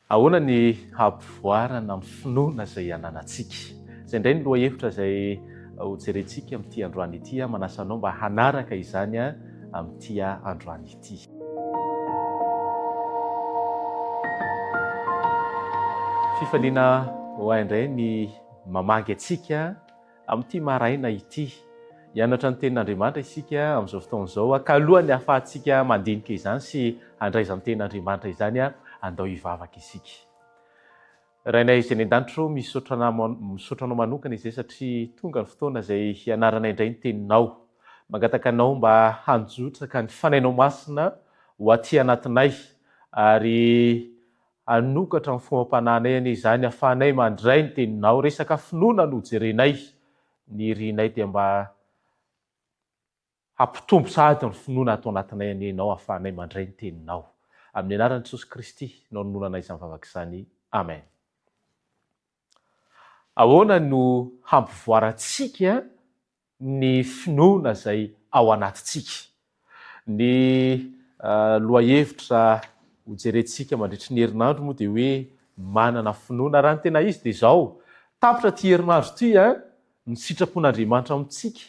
Ahoana ny hampivoarana amin'ny finoana izay ananantsika? Izay indray ny lohahevitra izay hojerentsika amin'ity androany ity. Manasa anao mba hanaraka izany amin'ity androany ity. Fifaliana ho ahy indray ny mamangy antsika Amin'ity maraina ity, hianatra ny Tenin'Andriamanitra isika amin'izao fotoana izao, ka alohan'ny hahafahantsika mandinika izany sy handray izany Tenin'Andriamanitra izany, andao hivavaka isika. Rainay izay any an-danitra ô, misaotra misaotra Anao manokana izay satria tonga ny fotoana izay hianaranay indray ny Teninao. Mangataka Anao mba hanjotraka ny Fanahinao Masina ho aty anatinay ary Hanokatra ny foham-panahinay anie izany ahafahanay mandray ny teninao. Resaka finoana no jerenay. Ny irinay dia mba hampitombo sahady ny finoana ato anatinay anie ianao ahafahanay mandray ny teninao. Amin'ny anaran'i Jesosy Kristy no anononanay izany vavaka izany. Amen. Ahoana no hampivoarantsika ny finoana izay ao anatintsika. Ny lohahevitra hojerentsika mandritry ny herinandro moa dia hoe manana finoana. Raha ny tena izy dia izao, tapitra ity herinandro ity ny sitrapon'Andriamanitra amintsika,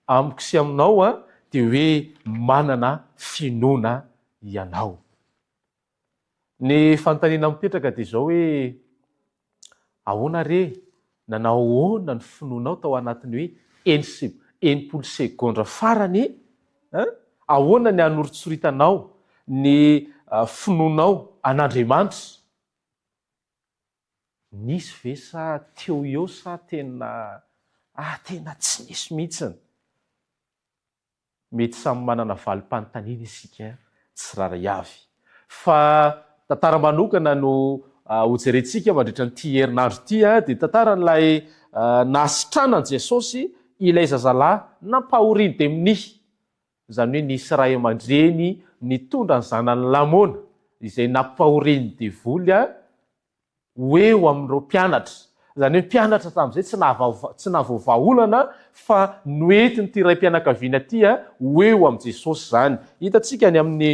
amiko sy aminao dia hoe manana finoana ianao. Ny fanontaniana mipetraka dia izao hoe, ahoana re, nanao ahoana ny finoanao tao anatin'ny hoe eny sy 60 segondra farany an? Ahoana ny hanoritsoриtanao ny finoanao an'Andriamanitra? Nisy ve sa teo eo sa tena ah tena tsy nisy mihitsiny? Mety samy manana valim-panontaniana isika tsirairay avy. Fa tantara manokana no hojerentsika mandritra an'ity herinandro ity, dia tantaran'ilay nahasitranan'i Jesosy ilay zazalahy nampahorian'ny demonia. Izany hoe nisy ray aman-dreny nitondra ny zanany Lamona, izay nampahorian'ny devoly, ho eo amin'ireo mpianatra. Izany hoe mpianatra tamin'izay tsy tsy nahavoavaha olana fa noentin'ity raim-pianakaviana ity ho eo amin'i Jesosy izany. Hitantsika any amin'ny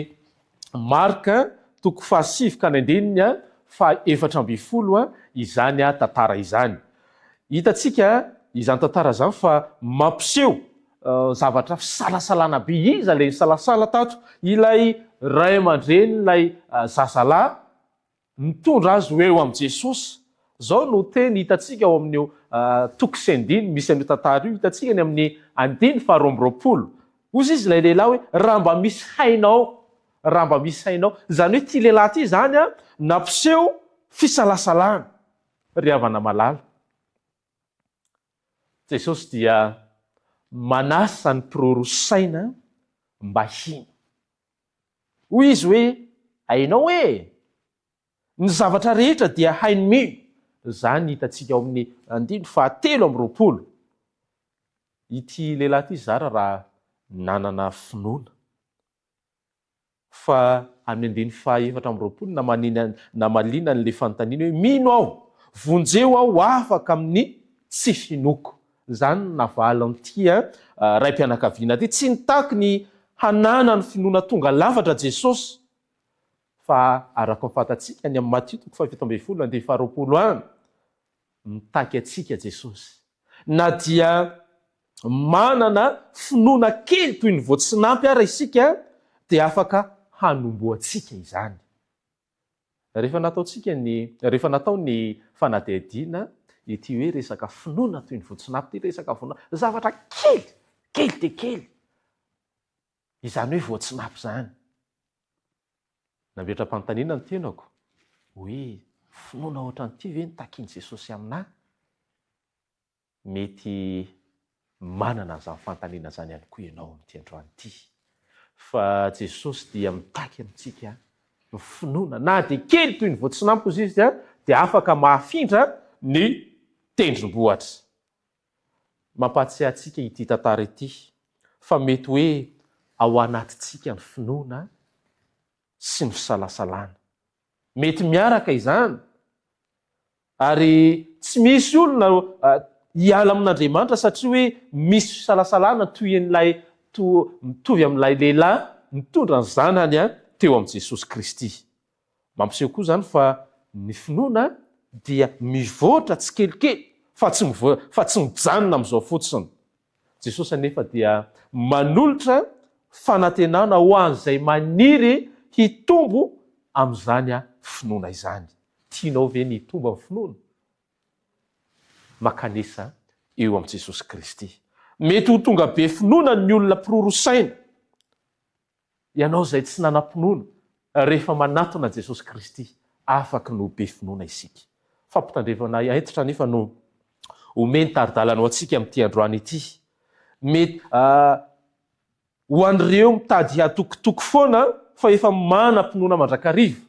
Marka toko fahasivy ka ny andininy faha-14 izany tantara izany. Hitantsika izany tantara izany fa mampiseho zavatra fisalasalana be. Iza ilay nisalasala tato? Ilay ray aman-drenin'ilay zazalahy Nitondra azy ho eo amin'i Jesosy. Izao no teny hitantsika ao amin'io toko sy andininy misy an'io tantara io, hitantsika ny amin'ny andininy faharoa-amby-roapolo. Hoy izy ilay lehilahy hoe, Raha mba misy hainao, raha mba misy hainao. Izany hoe ity lehilahy ity izany nampiseho fisalasalana. Ry havana malala, Jesosy dia manasa ny mpiroro saina mba hino. Hoy izy hoe, Hainao e! Ny zavatra rehetra dia hain'ny mino. Izany hitantsika ao amin'ny andininy fahatelo amby 20. Ity lehilahy ity zara raha nanana finoana. Fa amin'ny andininy faha-24 namaliana an'ilay fanontaniana hoe, Mino aho! Vonjeo aho ho afaka amin'ny tsy finoako. Izany no navalin'ity raim-pianakaviana ity. Tsy nitaky ny hananany finoana tonga lafatra Jesosy, fa araka ny fantatsika any amin'ny Matio toko faha-17 andininy faha-20 any, mitaky antsika Jesosy. Na dia manana finoana kely toy ny voatsinampy ara isika, dia afaka hanombohantsika izany. Rehefa nataontsika ny, rehefa natao ny fanadihadiana ity hoe resaka finoana toy ny voatsinapy ity, resaka finoana, zavatra kely, kely dia kely, izany hoe voatsinapy izany. Nametra-panontaniana ny tenako hoe finoana ohatran'ity ve no takian'i Jesosy aminà? Mety manana an'izany fanontaniana izany ihany koa ianao amin'ity androany ity. Fa Jesosy dia mitaky amintsika ny finoana. Na dia kely toy ny voatsinampy hozy Izy dia afaka mahafindra ny tendrombohitra. Mampahatsiahy antsika ity tantara ity fa mety hoe ao anatintsika ny finoana sy ny fisalasalana. Mety miaraka izany. Ary tsy misy olona hiala amin'Andriamanitra satria hoe misy fisalasalana toy an'ilay toa mitovy amin'ilay lehilahy nitondra ny zanany teo amin'i Jesosy Kristy. Mampiseho koa izany fa ny finoana dia mivoatra tsikelikely fa tsy fa tsy mijanona amin'izao fotsiny. Jesosy anefa dia manolotra fanantenana ho an'izay maniry hitombo amin'izany finoana izany. Tianao ve ny hitombo amin'ny finoana? Makanesa eo amin'i Jesosy Kristy. Mety ho tonga be finoana ny olona mpiroro saina. Ianao izay tsy nanam-pinoana, rehefa manatona an'i Jesosy Kristy, afaky ny ho be finoana isika. Fampitandremana hentitra anefa no omeny tari-dalana ho antsika amin'ity androany ity. Mety ho an'ireo mitady hatokitoky foana fa efa manam-pinoana mandrakariva.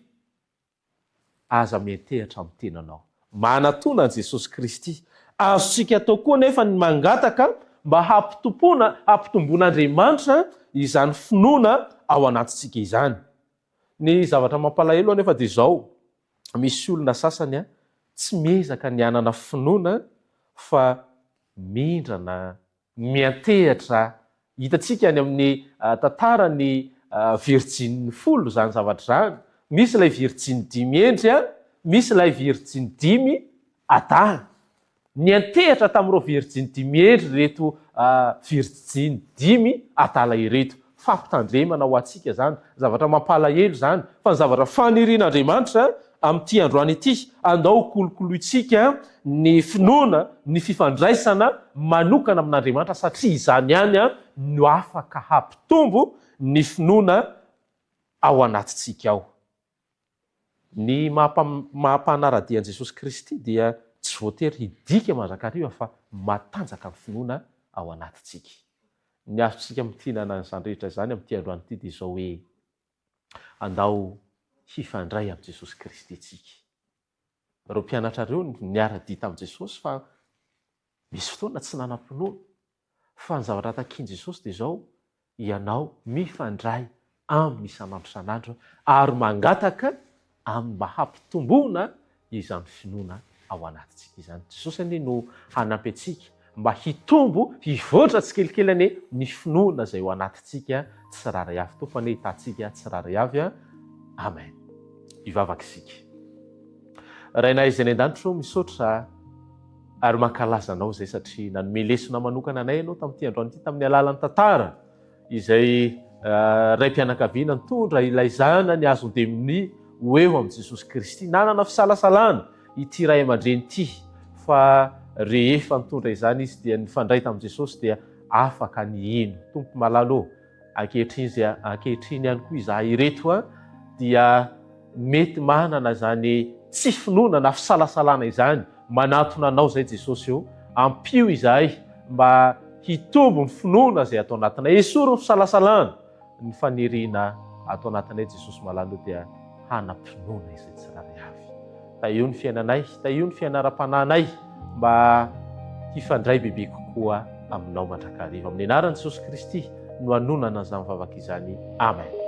Aza miantehitra amin'ny tenanao. Manatona an'i Jesosy Kristy. Azontsika atao koa anefa ny mangataka mba hampitompoana, hampitomboan'Andriamanitra izany finoana ao anatintsika izany. Ny zavatra mampalahelo anefa dia izao, misy olona sasany tsy miezaka ny hanana finoana fa mindrana miantehatra. Hitantsika any amin'ny tantaran'ny virjiny folo izany zavatra izany. Misy ilay virjiny dimy hendry, misy ilay virjiny dimy adala. Niantehatra tamin'ireo virjiny dimy hendry ireto virjiny dimy adala ireto. Fampitandremana ho antsika izany. Zavatra mampalahelo izany. Fa ny zavatra fanirian'Andriamanitra amin'ity androany ity, andao hokolokolointsika ny finoana, ny fifandraisana manokana amin'Andriamanitra satria izany ihany no afaka hampitombo ny finoana ao anatintsika ao. Ny maha mpanara-dia an'i Jesosy Kristy dia tsy voatery hidika mandrakariva fa matanjaka ny finoana ao anatintsika. Ny azontsika amintinana an'izany rehetra izany amin'ity androany ity dia izao hoe, andao hifandray amin'i Jesosy Kristy isika. Ireo mpianatra ireo niara-dia tamin'i Jesosy fa misy fotoana tsy nanam-pinoana. Fa ny zavatra takian'i Jesosy dia izao, ianao mifandray Aminy isan'andro isan'andro ary mangataka Aminy mba hampitomboana izany finoana ao anatintsika izany. Jesosy anie no hanampy antsika mba hitombo, hivoatra tsikelikely anie ny finoana izay ao anatintsika tsirairay avy. Tompo anie hitantsika tsirairay avy. Amen. Hivavaka isika. Rainay izay any an-danitra ô, misaotra ary mankalaza Anao izay satria nanome lesona manokana anay Ianao tamin'ity androany ity tamin'ny alalan'ny tantara izay raim-pianakaviana nitondra ilay zanany azon-demonia ho eo amin'i Jesosy Kristy. Nanana fisalasalana ity ray aman-dreny ity fa rehefa nitondra izany izy dia nifandray tamin'i Jesosy dia afaka nihino. Tompo malala ô, Ankehitriny izay ankehitriny ihany koa izahay ireto dia mety manana izany tsy finoana na fisalasalana izany, manatona Anao izay Jesosy ô, ampio izahay mba hitombo ny finoana izay ato anatinay, esory ny fisalasalana, ny faniriana ato anatinay Jesosy malala ô dia hanam-pinoana izay tsirairay avy. Tahio ny fiainanay, tahio ny fianaram-panahinay mba hifandray bebe kokoa aminao mandrakariva. Amin'ny anaran'i Jesosy Kristy no anonana izany vavaka izany. Amen.